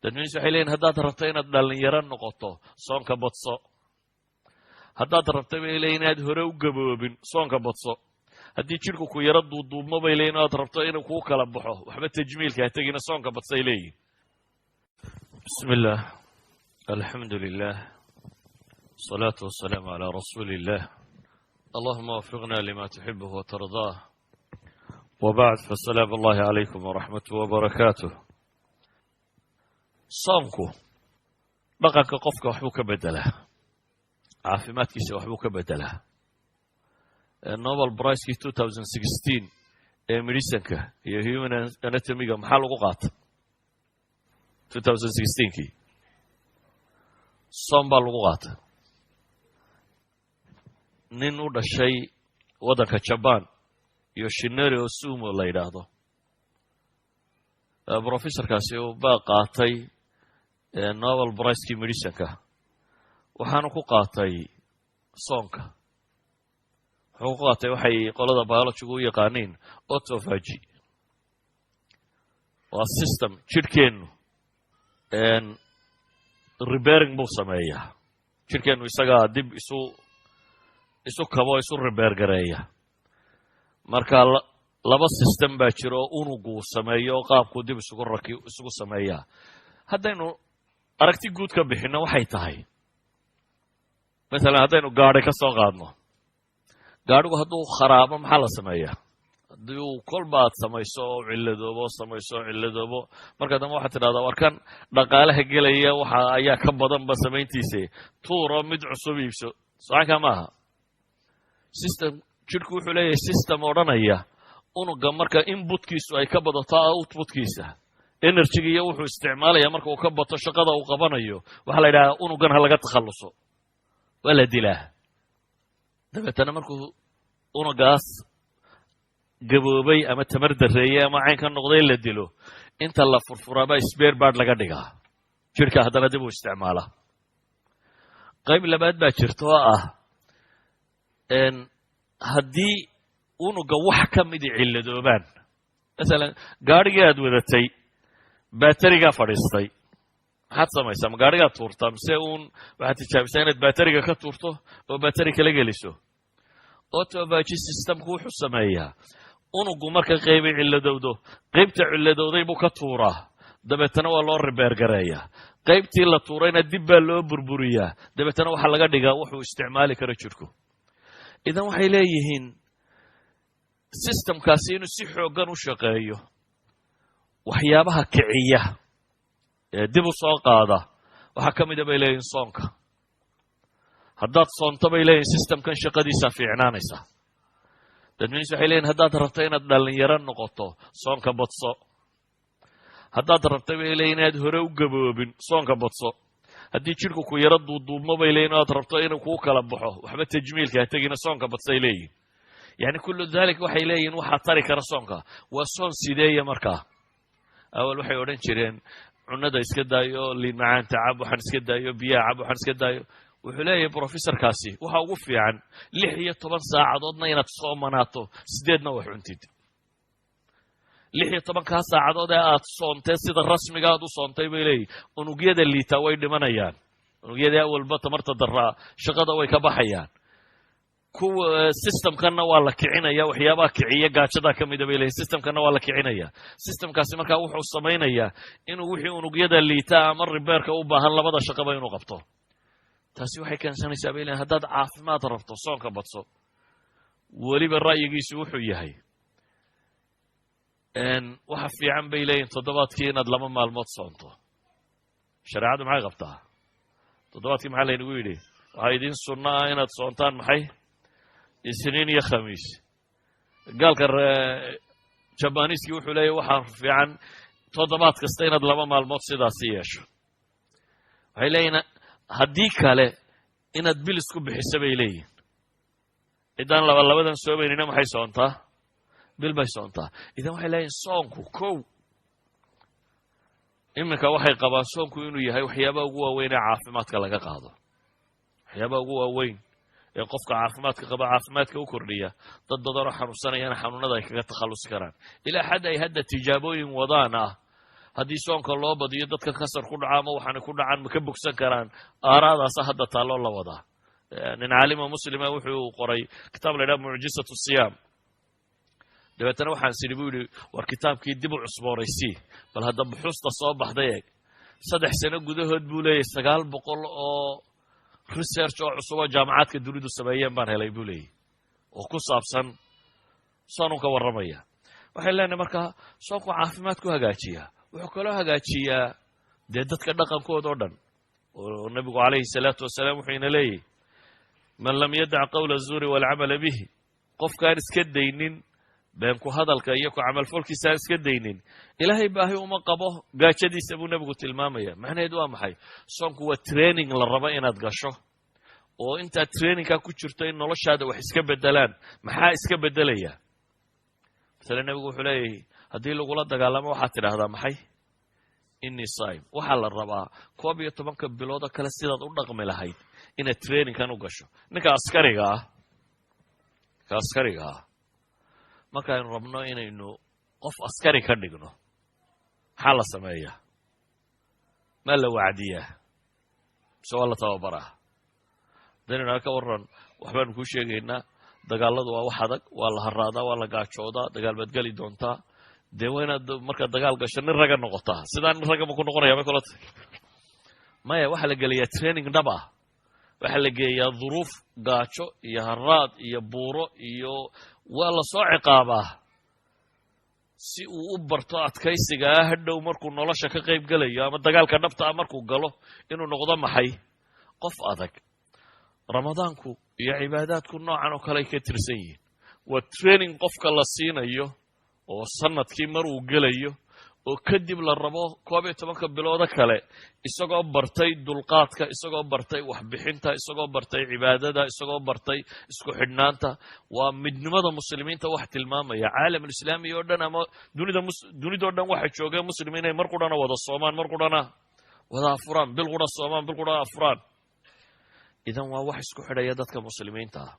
Dadmiis waxay leeyihin, haddaad rabto inaad dhallinyaro noqoto, soonka badso. Haddaad rabto, bay leeyihin, inaad hore u gaboobin, soonka badso. Haddii jidhku ku yaro duuduubmo, bay leeyihin, aad rabto inuu kuu kala baxo, waxba tajmiilka ha tegina, soonka badsay leeyihin. Bismi illah, alxamdu lilah, wasalaatu wasalaamu calaa rasuuli illah. Allahuma wafiqna lima tuxibuh watardaah. Wabacd, fasalaamu allahi calaykum waraxmatuh wabarakaatuh. Soomku dhaqanka qofka waxbuu ka beddelaa, caafimaadkiisa waxbuu ka beddelaa. Nobel Prizekii 2016 ee medicineka iyo human anatomyga maxaa lagu qaata 2016kii? Soom baa lagu qaata. Nin u dhashay waddanka Jaban, Yoshinori Ohsumi la yidhaahdo, professorkaasi baa qaatay Nobel Prizekii medicineka. Waxaanu ku qaatay soonka. Wuxuu ku qaatay waxay qolada biologygu u yaqaaniin autophagy. Waa system jidhkeennu repairing buu sameeyaa. Jidhkeennu isagaa dib isu kabo, isu repair gareeya. Marka laba system baa jira oo unugu sameeyo oo qaabkuu dib isugu raki isugu sameeyaa. Haddaynu aragti guud ka bixinno, waxay tahay, masalan, haddaynu gaadhi ka soo qaadno, gaadhigu hadduu kharaabo maxaa la sameeyaa? Haddii uu kolba aad samayso oo cilladoobo, samayso oo cilladoobo, marka dambe waxaad tidhahdaa, "War, kan dhaqaalaha gelaya waxa ayaa ka badanba samayntiise, tuuro, mid cusub iibso." Socankaa maaha. System jidhku wuxuu leeyahay, system odhanaya unuga marka inputkiisu ay ka badato outputkiisa, energyga iyo wuxuu isticmaalaya marka uu ka bato shaqada uu qabanayo, waxaa la yidhaha unugan ha laga takhalluso, waa la dilaa. Dabeetana markuu unugaas gaboobay ama tamar dareeyey ama cayn ka noqday la dilo, inta la furfuraabaa spare part laga dhigaa, jidhka haddana dib uu isticmaalaa. Qayb labaad baa jirta oo ah haddii unuga wax ka midi cilladoobaan, masalan gaadhigii aad wadatay baterigaa fadhiistay, maxaad samaysaa? Ma gaadhigaad tuurtaa mise uun waxaad tijaabisaa inaad bateriga ka tuurto oo bateri kala geliso? Autophagy systemku wuxuu sameeyaa, unugu marka qaybay cilladowdo, qaybta cilladowday buu ka tuuraa, dabeetana waa loo repair gareeyaa. Qaybtii la tuurayna dib baa loo burburiyaa, dabeetana waxaa laga dhigaa wuxuu isticmaali karo jidhku. Idan waxay leeyihiin, systemkaasi inuu si xooggan u shaqeeyo, waxyaabaha kiciya ee dib u soo qaada waxaa ka mida, bay leeyihin, soonka. Haddaad soonto, bay leeyihin, systemkan shaqadiisaa fiicnaanaysa. Dadmiis waxay leeyihin, haddaad rabto inaad dhallinyaro noqoto, soonka badso. Haddaad rabto, bay leeyihin, inaad hore u gaboobin, soonka badso. Haddii jidhku ku yaro duuduubmo, bay leeyihin, aad rabto inuu kuu kala baxo, waxba tajmiilka ha tegina, soonka badsay leeyihin. Yani kullu dalik waxay leeyihin waxaa tari kara soonka. Waa soon sideeya? Markaa awal waxay odhan jireen, cunada iska daayo, liin macaanta cab, waxaan iska daayo, biyaha cab, waxaan iska daayo. Wuxuu leeyahay professorkaasi, waxa ugu fiican 16 saacadoodna inaad soomanaato, sideedna wax cuntid. 16-kaa saacadood ee aad soontee, sida rasmiga aad u soontay, bay leeyihin, unugyada liitaa way dhimanayaan, unugyadii awalba tamarta daraa shaqada way ka baxayaan, kuwa systemkanna waa la kicinaya. Waxyaabaha kiciya gaajadaa ka mida, bay leeyihin, systemkanna waa la kicinaya. Systemkaasi markaa wuxuu samaynayaa inuu wixii unugyada liitaa ama repairka u baahan labada shaqaba inuu qabto. Taasi waxay keensanaysaa, bay leeyihin, haddaad caafimaad rabto, soonka badso. Weliba ra'yigiisu wuxuu yahay, waxa fiican, bay leeyihin, toddobaadkii inaad 2 maalmood soonto. Shareecadu maxay qabtaa? Toddobaadkii maxaa laynagu yidhi? Waxaa idiin sunno ah inaad soontaan maxay? Isniin iyo Khamiis. Gaalka Jabaniiskii wuxuu leeyahy, waxaa fiican toddobaad kasta inaad 2 maalmood sidaasi yeesho. Waxay leeyihin, haddii kale inaad bil isku bixiso, bay leeyihin. Ciddaan laba labadan soomaynina maxay soontaa? Bil bay soontaa. Idan waxay leeyihin, soonku kow iminka waxay qabaan soonku inuu yahay waxyaabaha ugu waaweyn ee caafimaadka laga qaado, waxyaabaha ugu waaweyn ee qofka caafimaadka qaba caafimaadka u kordhiya, dad badanoo xanuunsanayana xanuunada ay kaga takhallusi karaan, ilaa xad ay hadda tijaabooyin wadaan ah. Haddii soonka loo badiyo dadka kansar ku dhaca ama waxaanay ku dhacaan, ma ka bogsan karaan? Aaraadaasa hadda taalloo la wadaa. Nin caalima muslima wuxuu qoray kitaab la yidhaha Mucjisatu Siyaam. Dabeetana waxaan sidhi, buu yidhi, war kitaabkii dib u cusboonaysii, bal hadda buxuusta soo baxday eeg. 3 sano gudahood, buu leeyahy, 900 oo research oo cusub oo jaamacaadka dunidu sameeyeen baan helay, buu leeyahy, oo ku saabsan soonun ka warramaya. Waxay leenahay markaa soonku caafimaad ku hagaajiyaa, wuxuu kaloo hagaajiyaa dee dadka dhaqankooda o dhan, oo Nebigu calayhi salaatu wasalaam wuxuu ina leeyahy: "Man lam yadac qawla zuuri waalcamala bihi", qofkaan iska daynin been ku hadalka iyo ku camalfolkiisa aan iska daynin, Ilaahay baahi uma qabo gaajadiisa, buu Nebigu tilmaamaya. Macnaheedu waa maxay? Soonku waa training la rabo inaad gasho, oo intaad trainingka ku jirto in noloshaada wax iska bedelaan. Maxaa iska bedelaya? Masale Nebigu wuxuu leeyahy: haddii lagula dagaalamo, waxaad tidhaahdaa maxay? "Innii saa'im". Waxaa la rabaa 11-ka biloodoo kale sidaad u dhaqmi lahayd inaad trainingkan u gasho. Ninka askariga ah, markaaynu rabno inaynu qof askari ka dhigno, maxaa la sameeyaa? Maa la wacdiyaa mise waa la tababaraa? Haddaynu ka warran, waxbaanu kuu sheegaynaa, dagaaladu waa wax adag, waa la haraadaa, waa la gaajoodaa, dagaal baad geli doontaa, dee waa inaad markaad dagaal gasho nin ragga noqotaa. Sidaa nin ragga ma ku noqonaya? May kula tahay? Maya. Waxaa la gelayaa training dhab ah, waxaa la geeyaa duruuf gaajo iyo haraad iyo buuro iyo waa la soo ciqaabaa si uu u barto adkaysigaa hadhow markuu nolosha ka qayb gelayo ama dagaalka dhabta ah markuu galo inuu noqdo maxay? Qof adag. Ramadaanku iyo cibaadaadku noocan oo kale ay ka tirsan yihiin. Waa training qofka la siinayo oo sanadkii mar uu gelayo, oo kadib la rabo 11-ka biloodo kale isagoo bartay dulqaadka, isagoo bartay waxbixinta, isagoo bartay cibaadada, isagoo bartay isku xidhnaanta. Waa midnimada muslimiinta wax tilmaamaya. Caalamulislaami oo dhan ama dunida dunidao dhan waxa jooga muslim inay mar qurana wada soomaan, mar qurana wada afuraan, bil qura soomaan, bil qura afuraan. Idan waa wax isku xidhaya dadka muslimiinta ah.